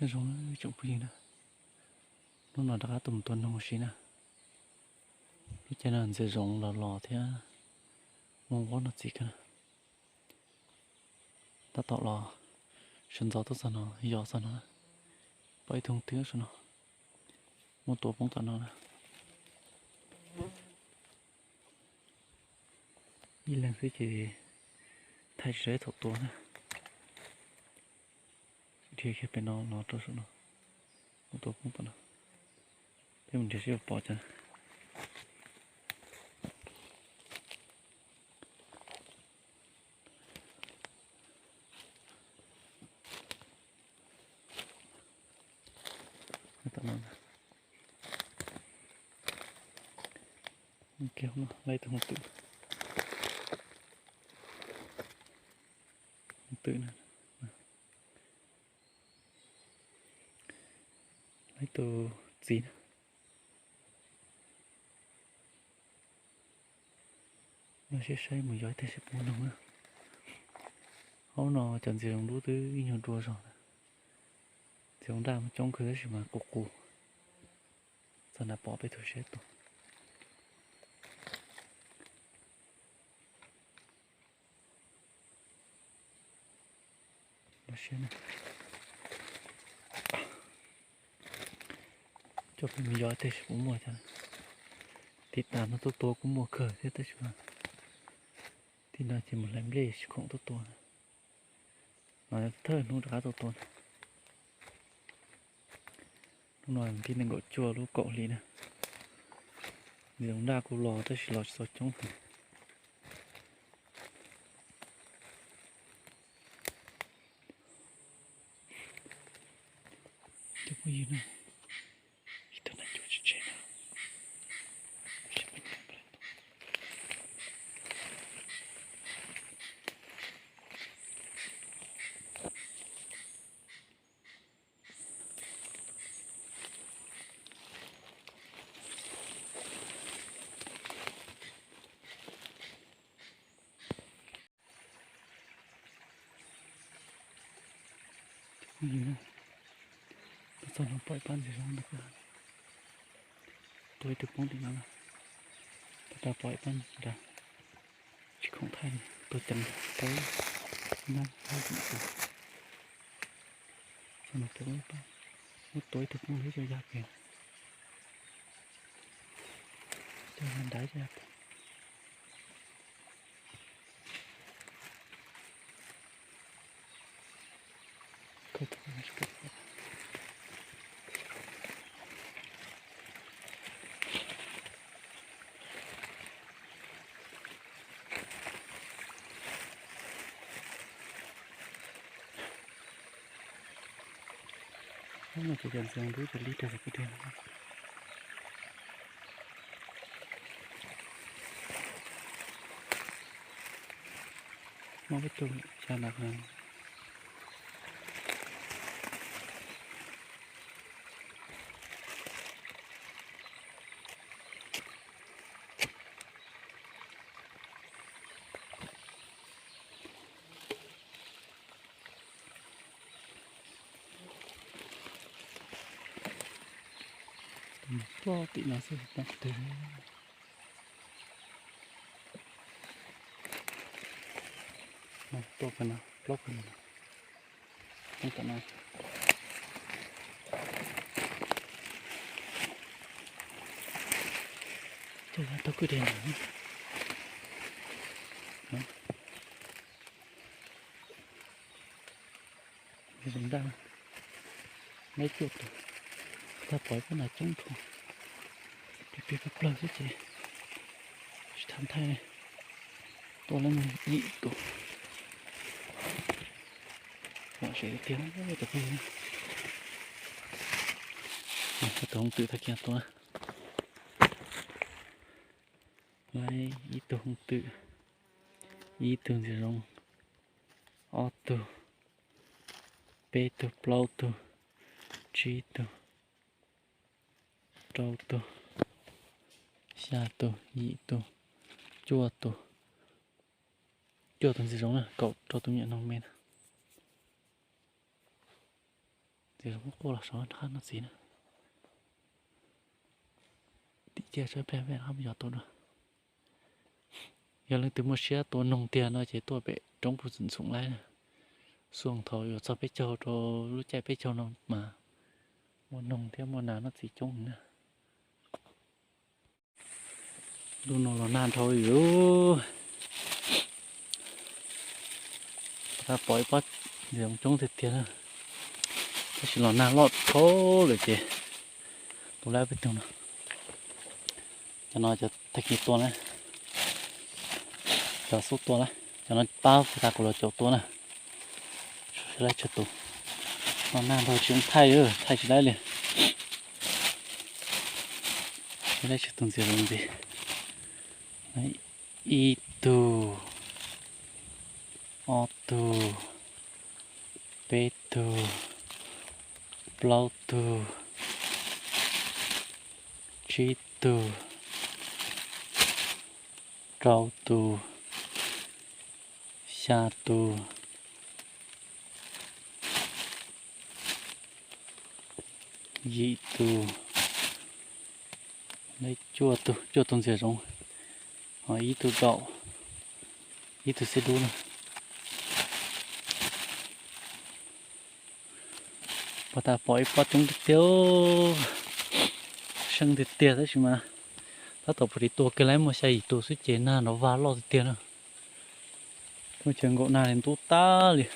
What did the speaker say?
Nyob zoo tsoom phooj ywg na, hnub no rov qab tuaj mus tua noog ua si na. Lub caij no ntxim zoo los los thiab muaj nquab noj txiv kawg na. Tab tom los sawv ntxov tuaj txog no, yos txog no, pom ib tug twb saum no, muab tua poob tom no na. Ib leeg xwb ces thaij tsis tau ib thaum tua na. Dhia kiag pem no los rau saum no, muab tua poob tom no. Peb mus nrhiav seb puas pom cas. Kiag no lawv ib tug hooj twm, hooj twm na, lawv ib tug txiv na. Nyob siab saib mus yos ib teg seb puas muaj noog na. Hauv no cov ntxiv zoo dub twb ib nyuag dua zog na. Ntxiv zoo daj mas coob kawg tab sis mas qus qus. Txog nrad pom peb tug saib tua. Coj peb mus yos ib teg seb puas muaj thiab. Tim tas no tuaj tua kuj muaj kawg thiab tab sis mas tim no ces mus hlais nplej tsis khoom tuaj tua na. Mas thawj hnub rov qab tuaj tua na. Hnub no tim nees nkaum cuaj lub kaum hli na. Ntxiv zoo daj kuj los tab sis los tsis txaus coob heev. Cov phooj ywg na, ib tug nas cuag tsis tseg na. Cov phooj ywg, tuaj txog no pom ib pab ntxiv zoo ntawm koj, tua ib tug poob tim no na. Tab tom pom ib pab nrad, tsis khoom thaij li, tua ceev pab nab hab tim tus. Txog no pom ib pab, muab tua ib tug poob lawm coj ya pem, coj ya nrad coj ya pem. Hnub no ces cov ntxoov dub ces li rau saum kuj deg no. Muaj peb tug xya nrad. Tuaj tim no xwb tau twg. Tuaj pem no, plaub pem no. Tom no. Coj ya tau kwj deg ntawd. Zoo daj, neb cuaj tus, tag pom ib pab nas coob dhau, plig plig plawg plawg xwb ces tsis tham thaij. Tuaj lawm yim tus, pom seb tiag cov phooj ywg. Tus hooj twm tag kiag tuaj, ib tug hooj twm, ib tug ntxiv zoo, ob tug, peb tug, plaub tug, tsib tug, rau tug, xya tug, yim tug, cuaj tug, cuaj tug ntxiv zoo na, kaum rau tug nyuam noog me na. Ces quaj los saum qab no txiv na. Tim ciaj tshaj pliag peb rov qab mus yos tua dua. Yog leej twg muaj siab tua noog tiag no ces tuaj pem roob Phu Txwm Ntxoov Laib na. Xuaj thaum yuav txog peb caug rau lub caij peb caug no mas muaj noog thiab muaj nas noj txiv coob na. Ntuj no los nag dhau li. Tab pom ib pob ntxias coob tiag tiag na, tab sis los nag loj dhau lawm ces tus laib peb tug no. Cov no cov tag kis tua na, cov xub tua na, cov no pab puag ta kuv los caum tua na. Sawv daws tsawg tus, los nag dhau tsis zoo thaij, thaij tsis laib li. Sawv daws tsawg tus ntxias zoov ntxiv. Ib tug, ob tug, peb tug, plaub tug, tsib tug, rau tus, xya tus, yim tus, cuaj tus, cuaj tus ntxias zoov, ho ib tug daum, ib tug xib dub na. Puag ta pom ib pob coob tiag tiag, seej tiag tiag tab sis mas tab tom pom ris tua kiag laib muaj xya yim tus xwb ces nag nrov vag loj tiag tiag na. Tuaj chaw nkaum nag li ntub tag li.